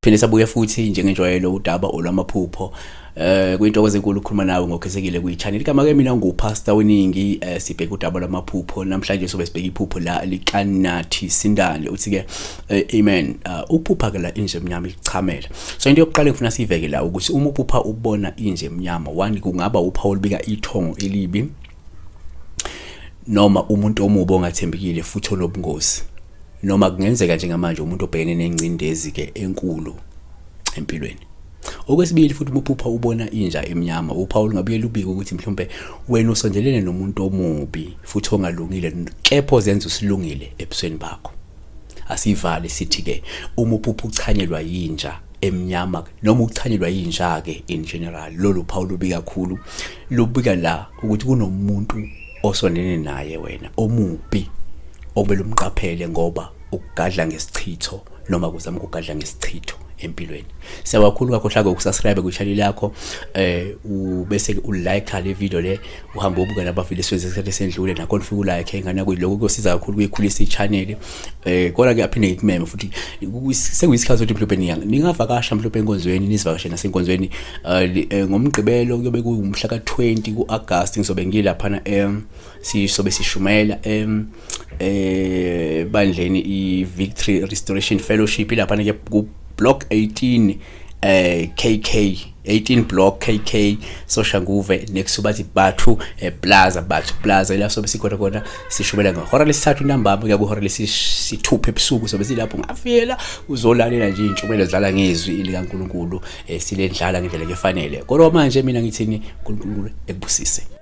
Phinde sabuye futhi njengenjwayelo udaba olwamaphupho. Kuyintokozo enkulu ukukhuluma nawe ngokhethekile kwi-channel. Igama ke mina nguPastor Weningi. Sibheka udaba lwamaphupho. Namhlanje sobe sibheka iphupho la likaNathi Sindane. Uthi ke amen. Uphupha ke la inje emnyama ichamela. So into yokuqala engifuna siyiveke la ukuthi uma uphupha ubona inje emnyama, one kungaba uphawu olubika ithongo elibi noma umuntu omubi ongathembekile futhi onobungozi. Noma kungenzeka njengamanje umuntu obhekene nengcindezi ke enkulu empilweni. Okwesibili futhi uma uphupha ubona inja emnyama, uphawu lungabuye lubike ukuthi mhlawumbe wena usondelene nomuntu omubi futhi ongalungile, kepha ozenza usilungile ebusweni bakho. Asivale sithi ke uma uphupha uchanyelwa yinja emnyama noma uchanyelwa yinja ke in general, lolu phawu lubi kakhulu, lubika la ukuthi kunomuntu osondelene naye wena omubi okumele umqaphele ngoba ukugadla ngesichitho noma kuzama ukugadla ngesichitho empilweni. Siyabonga kakhulu kakho ukusubscribe kwi-channel yakho, ubese ulike le video le, uhambe ubuka nabavile eswenze isikhathi esendlule nakhona ufike ulike ingane yakho, lokho kuyosiza kakhulu kuyikhulisa i-channel. Kodwa ke aphinde ngikumeme futhi sekuyisikhathi sokuthi mhlawumbe ningavakasha mhlawumbe enkonzweni, nizivakashe nasenkonzweni ngoMgqibelo kuyobe kuwumhla ka-20 ku-August, ngizobe ngilaphana sisobe sishumayela bandleni i-Victory Restoration Fellowship ilaphana ke ku Block 18 KK 18 Block KK Soshanguve next bathi Bathu Plaza, Bathu Plaza ila sobe sikhona khona sishumela ngehora lesithathu ntambama kuya kuhora lesithupha ebusuku, sobe silapho ngafiyela uzolalela nje intshumayelo zidlala ngezwi likaNkuluNkulu, silendlala ngendlela efanele. Kodwa manje mina ngithini, uNkulunkulu ekubusise.